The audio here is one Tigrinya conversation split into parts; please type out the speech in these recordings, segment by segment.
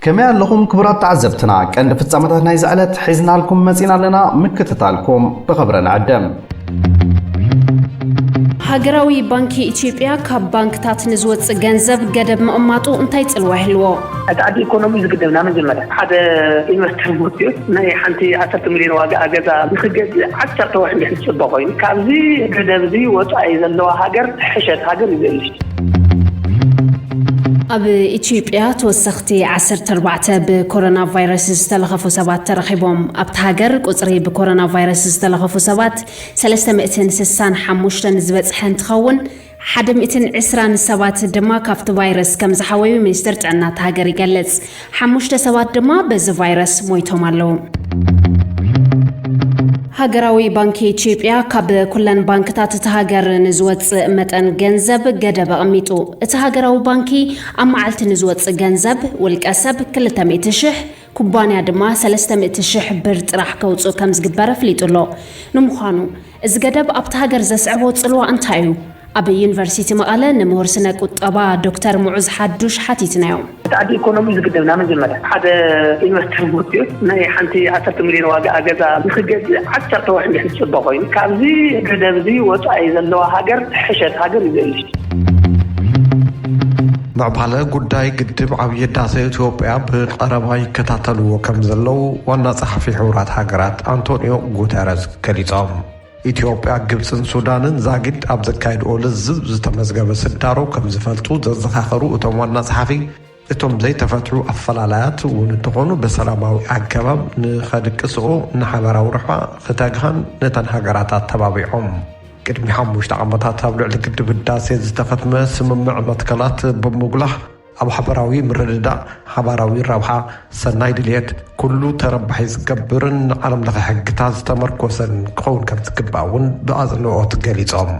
ከመይ ኣለኹም ክቡራት ተዓዘብትና? ቀንዲ ፍጻመታት ናይዚ ዕለት ሒዝናልኩም መጺና ኣለና። ምክትታልኩም ብኽብሪ ንዕድም። ሃገራዊ ባንኪ ኢትዮጵያ ካብ ባንክታት ንዝወፅእ ገንዘብ ገደብ ምቕማጡ እንታይ ፅልዋ ይህልዎ? እቲ ዓዲ ኢኮኖሚ ዝግደብና መጀመርያ ሓደ ኢንቨስተር ወፂኡ ናይ ሓንቲ ዓሰርተ ሚሊዮን ዋጋ ገዛ ንክገዝእ ዓሰርተ ወርሒ እንድሕር ዝፅበ ኮይኑ ካብዚ ገደብ እዚ ወፃኢ ዘለዋ ሃገር ሕሸት ሃገር እዩ ዘልሽ። ኣብ ኢትዮጵያ ተወሰኽቲ ዓሰርተ ኣርባዕተ ብኮሮና ቫይረስ ዝተለኸፉ ሰባት ተረኺቦም። ኣብቲ ሃገር ቁፅሪ ብኮሮና ቫይረስ ዝተለኸፉ ሰባት ሰለስተ ሚእትን ስሳን ሓሙሽተን ዝበፅሐ እንትኸውን፣ ሓደ ሚእትን ዕስራን ሰባት ድማ ካብቲ ቫይረስ ከም ዝሓወዩ ሚኒስትር ጥዕና እታ ሃገር ይገልጽ። ሓሙሽተ ሰባት ድማ በዚ ቫይረስ ሞይቶም ኣለዉ። ሃገራዊ ባንኪ ኢትዮጵያ ካብ ኩለን ባንክታት እታ ሃገር ንዝወፅእ መጠን ገንዘብ ገደብ ኣቐሚጡ። እቲ ሃገራዊ ባንኪ ኣብ መዓልቲ ንዝወፅእ ገንዘብ ውልቀ ሰብ ክልተ ሚእቲ ሽሕ፣ ኩባንያ ድማ ሰለስተ ሚእቲ ሽሕ ብር ጥራሕ ከውፅኡ ከም ዝግበር ኣፍሊጡ ኣሎ። ንምዃኑ እዚ ገደብ ኣብቲ ሃገር ዘስዕቦ ፅልዋ እንታይ እዩ? ኣብ ዩኒቨርሲቲ መቐለ ንምሁር ስነ ቁጠባ ዶክተር ሙዑዝ ሓዱሽ ሓቲትናዮ። እቲ ዓዲ ኢኮኖሚ ዝግደብና መጀመርያ ሓደ ኢንቨስተር ወፂኡ ናይ ሓንቲ ዓሰርተ ሚሊዮን ዋጋ ገዛ ንክገዝእ ዓሰርተ ወርሒ እንድሕር ዝፅበ ኮይኑ ካብዚ ገደብ እዚ ወፃኢ ዘለዋ ሃገር ሕሸት ሃገር እዩ ዘልሽ። ምዕባለ ጉዳይ ግድብ ዓብዪ ህዳሰ ኢትዮጵያ ብቐረባ ይከታተልዎ ከም ዘለዉ ዋና ጸሓፊ ሕቡራት ሃገራት ኣንቶኒዮ ጉተረዝ ገሊጾም። ኢትዮጵያ፣ ግብጽን ሱዳንን ዛጊድ ኣብ ዘካየድኦ ልዝብ ዝተመዝገበ ስዳሮ ከም ዝፈልጡ ዘዘኻኸሩ እቶም ዋና ጸሓፊ፣ እቶም ዘይተፈትሑ ኣፈላላያት እውን እንተኾኑ ብሰላማዊ ኣገባብ ንኸድቅስኦ ንሓበራዊ ረብሓ ክተግሃን ነተን ሃገራት ኣተባቢዖም። ቅድሚ ሓሙሽተ ዓመታት ኣብ ልዕሊ ግድብ ህዳሴ ዝተኸትመ ስምምዕ መትከላት ብምጉላህ ኣብ ሓበራዊ ምርድዳእ፣ ሓባራዊ ረብሓ፣ ሰናይ ድልየት፣ ኩሉ ተረባሒ ዝገብርን ንዓለም ለኸ ሕግታት ዝተመርኮሰን ክኸውን ከም ዝግባእ እውን ብኣጽንኦት ገሊጾም።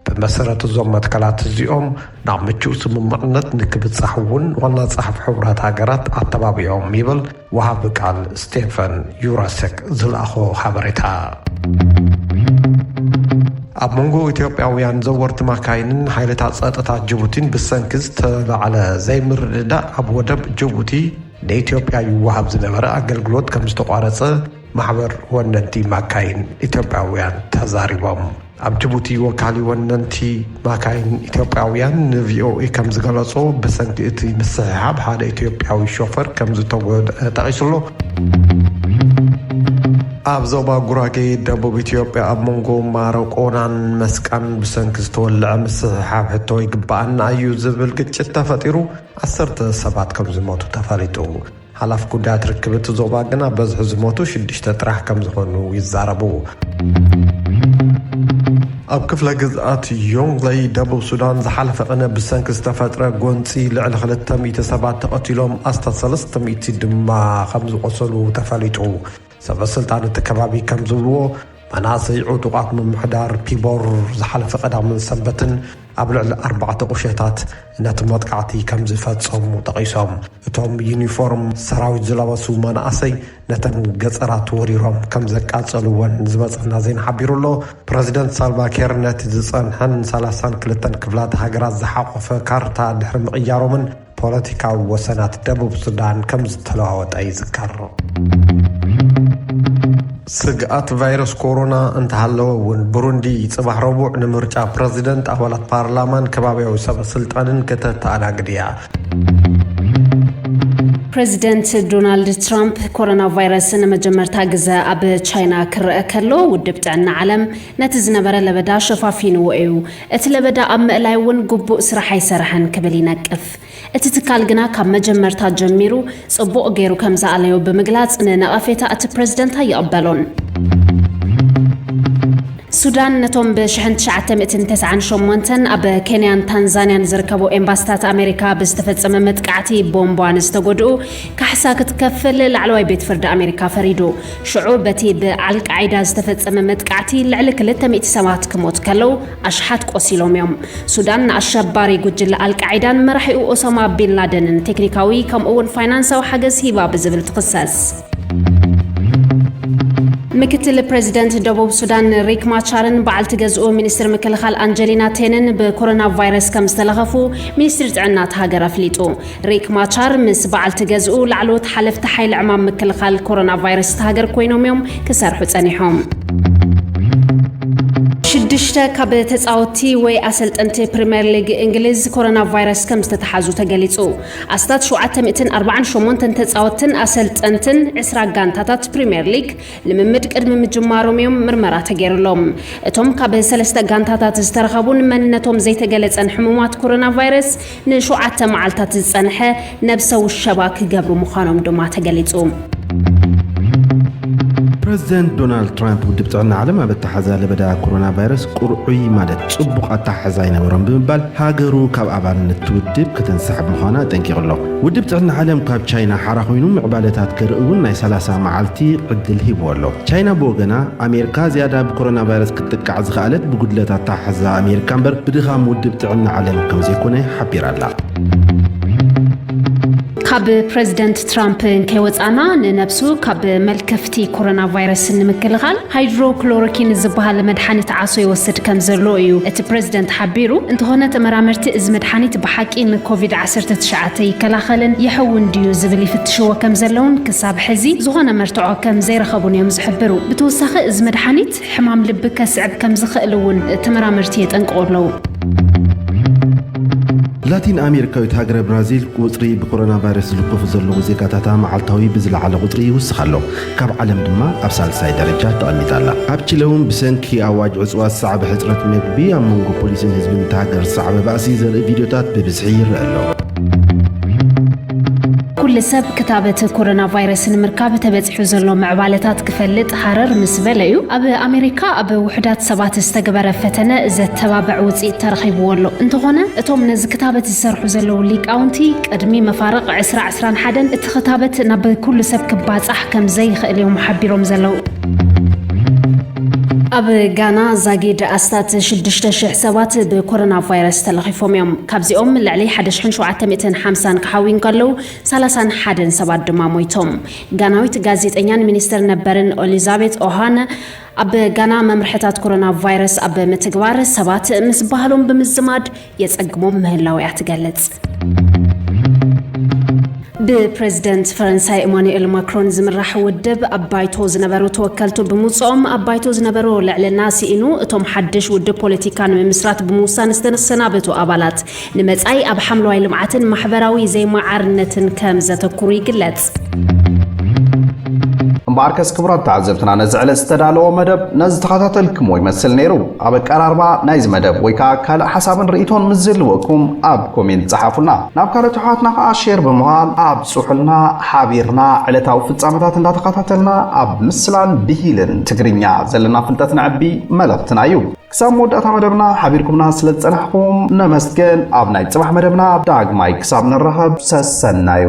ብመሰረት እዞም መትከላት እዚኦም ናብ ምቹእ ስምምዕነት ንክብጻሕ እውን ዋና ጸሓፊ ሕቡራት ሃገራት ኣተባቢዖም ይብል ወሃቢ ቃል ስቴፈን ዩራሰክ ዝለኣኾ ሓበሬታ። ኣብ መንጎ ኢትዮጵያውያን ዘወርቲ ማካይንን ሓይልታት ጸጥታ ጅቡቲን ብሰንኪ ዝተላዕለ ዘይምርድዳእ ኣብ ወደብ ጅቡቲ ንኢትዮጵያ ይወሃብ ዝነበረ ኣገልግሎት ከም ዝተቋረጸ ማሕበር ወነንቲ ማካይን ኢትዮጵያውያን ተዛሪቦም። ኣብ ጅቡቲ ወካሊ ወነንቲ ማካይን ኢትዮጵያውያን ንቪኦኤ ከም ዝገለጾ ብሰንኪ እቲ ምስሕሓብ ሓደ ኢትዮጵያዊ ሾፈር ከም ዝተጎድአ ጠቒሱ ኣሎ። ኣብ ዞባ ጉራጌ ደቡብ ኢትዮጵያ ኣብ መንጎ ማረቆናን መስቃን ብሰንኪ ዝተወልዐ ምስሕሓብ ሕቶ ይግባኣና እዩ ዝብል ግጭት ተፈጢሩ ዓሰርተ ሰባት ከም ዝሞቱ ተፈሊጡ። ሓላፍ ጉዳያት ርክብ እቲ ዞባ ግና በዝሒ ዝሞቱ ሽዱሽተ ጥራሕ ከም ዝኾኑ ይዛረቡ። ኣብ ክፍለ ግዝኣት ዮንግለይ ደቡብ ሱዳን ዝሓለፈ ቅነ ብሰንኪ ዝተፈጥረ ጎንፂ ልዕሊ ክልተ ሚእቲ ሰባት ተቐቲሎም ኣስታት ሰለስተ ሚእቲ ድማ ከም ዝቆሰሉ ተፈሊጡ። ሰበ ስልጣን እቲ ከባቢ ከም ዝብልዎ መናእሰይ ዕጡቓት ምምሕዳር ፒቦር ዝሓለፈ ቀዳምን ሰንበትን ኣብ ልዕሊ ኣርባዕተ ቁሸታት ነቲ መጥቃዕቲ ከም ዝፈጸሙ ጠቒሶም። እቶም ዩኒፎርም ሰራዊት ዝለበሱ መናእሰይ ነተን ገጸራት ወሪሮም ከም ዘቃጸልወን ዝመጸና ዜና ሓቢሩ ኣሎ። ፕረዚደንት ሳልቫኪር ነቲ ዝጸንሐን ሰላሳን ክልተን ክፍላት ሃገራት ዝሓቖፈ ካርታ ድሕሪ ምቕያሮምን ፖለቲካዊ ወሰናት ደቡብ ሱዳን ከም ዝተለዋወጠ ይዝከር። ስግኣት ቫይረስ ኮሮና እንተሃለወ እውን፣ ብሩንዲ ጽባሕ ረቡዕ ንምርጫ ፕረዚደንት፣ ኣባላት ፓርላማን ከባቢያዊ ሰበ ስልጣንን ከተተኣናግድ እያ። ፕረዚደንት ዶናልድ ትራምፕ፣ ኮሮና ቫይረስ ንመጀመርታ ግዘ ኣብ ቻይና ክረአ ከሎ፣ ውድብ ጥዕና ዓለም ነቲ ዝነበረ ለበዳ ሸፋፊንዎ እዩ። እቲ ለበዳ ኣብ ምእላይ እውን ግቡእ ስራሕ ኣይሰርሐን ክብል ይነቅፍ። እቲ ትካል ግና ካብ መጀመርታ ጀሚሩ ጽቡቕ ገይሩ ከም ዝኣለዮ ብምግላጽ፣ ንነቐፌታ እቲ ፕረዚደንት ኣይቕበሎን። ሱዳን ነቶም ብ ሽሕን ትሽዓተ ሚእትን ተስዓን ሸሞንተን ኣብ ኬንያን ታንዛንያን ዝርከቡ ኤምባሲታት ኣሜሪካ ብዝተፈጸመ መጥቃዕቲ ቦምባ ንዝተጎድኡ ካሕሳ ክትከፍል ላዕለዋይ ቤት ፍርዲ ኣሜሪካ ፈሪዱ። ሽዑ በቲ ብኣልቃዒዳ ዝተፈጸመ መጥቃዕቲ ልዕሊ ክልተ ሚእቲ ሰባት ክሞት ከለዉ ኣሽሓት ቆሲሎም እዮም። ሱዳን ንኣሸባሪ ጉጅለ ኣልቃዒዳን መራሒኡ ኦሳማ ቢን ላደንን ቴክኒካዊ ከምኡ እውን ፋይናንሳዊ ሓገዝ ሂባ ብዝብል ትኽሰስ። ምክትል ፕሬዚደንት ደቡብ ሱዳን ሪክ ማቻርን በዓልቲ ገዝኡ ሚኒስትር ምክልኻል ኣንጀሊና ቴንን ብኮሮና ቫይረስ ከም ዝተለኸፉ ሚኒስትሪ ጥዕና እታ ሃገር ኣፍሊጡ። ሪክ ማቻር ምስ በዓልቲ ገዝኡ ላዕለዎት ሓለፍቲ ሓይሊ ዕማም ምክልኻል ኮሮና ቫይረስ እታ ሃገር ኮይኖም እዮም ክሰርሑ ጸኒሖም። ሽዱሽተ ካብ ተጻወትቲ ወይ ኣሰልጠንቲ ፕሪምየር ሊግ እንግሊዝ ኮሮና ቫይረስ ከም ዝተተሓዙ ተገሊጹ። ኣስታት ሸውዓተ ሚእትን ኣርባዓን ሸሞንተን ተጻወትትን ኣሰልጠንትን ዕስራ ጋንታታት ፕሪምየር ሊግ ልምምድ ቅድሚ ምጅማሮም እዮም ምርመራ ተገይሩሎም። እቶም ካብ ሰለስተ ጋንታታት ዝተረኸቡን መንነቶም ዘይተገለጸን ሕሙማት ኮሮና ቫይረስ ንሸውዓተ መዓልታት ዝጸንሐ ነብሰ ውሸባ ክገብሩ ምዃኖም ድማ ተገሊጹ። ፕሬዚደንት ዶናልድ ትራምፕ ውድብ ጥዕና ዓለም ኣብ ኣተሓዛ ለበዳ ኮሮና ቫይረስ ቁርዑይ ማለት ጽቡቕ ኣተሓሕዛ ኣይነበሮም ብምባል ሃገሩ ካብ ኣባልነት እቲ ውድብ ከተንሳሕብ ምዃና ኣጠንቂቑ ኣሎ። ውድብ ጥዕና ዓለም ካብ ቻይና ሓራ ኮይኑ ምዕባለታት ከርኢ እውን ናይ ሰላሳ መዓልቲ ዕድል ሂብዎ ኣሎ። ቻይና ብወገና ኣሜሪካ ዝያዳ ብኮሮና ቫይረስ ክትጥቃዕ ዝኸኣለት ብጉድለት ኣተሓሕዛ ኣሜሪካ እምበር ብድኻም ውድብ ጥዕና ዓለም ከም ዘይኮነ ሓቢራ ኣላ። ካብ ፕሬዚደንት ትራምፕ እንከይወፃና ንነብሱ ካብ መልከፍቲ ኮሮና ቫይረስ ንምክልኻል ሃይድሮክሎሮኪን ዝበሃል መድሓኒት ዓሶ ይወስድ ከም ዘሎ እዩ እቲ ፕሬዚደንት ሓቢሩ። እንተኾነ ተመራመርቲ እዚ መድሓኒት ብሓቂ ንኮቪድ ዓሰርተ ትሽዓተ ይከላኸልን ይሕውን ድዩ ዝብል ይፍትሽዎ ከም ዘለውን ክሳብ ሕዚ ዝኾነ መርትዖ ከም ዘይረኸቡን እዮም ዝሕብሩ። ብተወሳኺ እዚ መድሓኒት ሕማም ልቢ ከስዕብ ከም ዝኽእል እውን ተመራመርቲ የጠንቅቑ ኣለዉ። ላቲን ኣሜሪካዊት ሃገረ ብራዚል ቁፅሪ ብኮሮና ቫይረስ ዝልከፉ ዘለዉ ዜጋታታ መዓልታዊ ብዝለዓለ ቁፅሪ ይውስኽ ኣሎ። ካብ ዓለም ድማ ኣብ ሳልሳይ ደረጃ ተቐሚጣ ኣላ። ኣብ ቺለ እውን ብሰንኪ ኣዋጅ ዕፅዋ ዝሰዓበ ሕፅረት መግቢ ኣብ መንጎ ፖሊስን ህዝብን እታ ሃገር ዝሰዓበ ባእሲ ዘርኢ ቪድዮታት ብብዝሒ ይረአ ኣሎ። ኩሉ ሰብ ክታበት ኮሮና ቫይረስ ንምርካብ ተበፂሑ ዘሎ ምዕባለታት ክፈልጥ ሃረር ምስ በለ እዩ። ኣብ ኣሜሪካ ኣብ ውሑዳት ሰባት ዝተገበረ ፈተነ ዘተባብዕ ውፅኢት ተረኺብዎ ኣሎ። እንተኾነ እቶም ነዚ ክታበት ዝሰርሑ ዘለዉ ሊቃውንቲ ቅድሚ መፋርቕ ዕስራ ዕስራን ሓደን እቲ ክታበት ናብ ኩሉ ሰብ ክባፃሕ ከም ዘይኽእል እዮም ሓቢሮም ዘለዉ። ኣብ ጋና ዛጊድ ኣስታት ሽዱሽተ ሽሕ ሰባት ብኮሮና ቫይረስ ተለኺፎም እዮም። ካብዚኦም ልዕሊ ሓደ ሽሕን ሸውዓተ ሚእትን ሓምሳን ክሓውዩ እንከለዉ ሰላሳን ሓደን ሰባት ድማ ሞይቶም። ጋናዊት ጋዜጠኛን ሚኒስትር ነበርን ኦሊዛቤት ኦሃነ ኣብ ጋና መምርሕታት ኮሮና ቫይረስ ኣብ ምትግባር ሰባት ምስ ባህሎም ብምዝማድ የጸግሞም ምህላው እያ ትገልጽ። ብፕሬዝደንት ፈረንሳይ ኢማኑኤል ማክሮን ዝምራሕ ውድብ ኣብ ባይቶ ዝነበሩ ተወከልቱ ብምውፅኦም ኣብ ባይቶ ዝነበሮ ልዕልና ስኢኑ እቶም ሓድሽ ውድብ ፖለቲካ ንምምስራት ብምውሳን ዝተሰናበቱ ኣባላት ንመጻኢ ኣብ ሓምለዋይ ልምዓትን ማሕበራዊ ዘይመዓርነትን ከም ዘተኩሩ ይግለጽ። እምበኣርከስ ክቡራት ተዓዘብትና ነዚ ዕለት ዝተዳለወ መደብ ነዚ ተኸታተልክሞ ይመስል ነይሩ። ኣብ ኣቀራርባ ናይዚ መደብ ወይ ከዓ ካልእ ሓሳብን ርእይቶን ምስ ዝህልወኩም ኣብ ኮሜንት ጸሓፉልና። ናብ ካልኦት ኣሕዋትና ከዓ ሼር ብምባል ኣብጽሑልና። ሓቢርና ዕለታዊ ፍጻመታት እንዳተኸታተልና ኣብ ምስላን ብሂልን ትግርኛ ዘለና ፍልጠት ነዕቢ መልእኽትና እዩ። ክሳብ መወዳእታ መደብና ሓቢርኩምና ስለ ዝጸናሕኩም ነመስገን። ኣብ ናይ ጽባሕ መደብና ዳግማይ ክሳብ ንራኸብ ሰሰናዩ።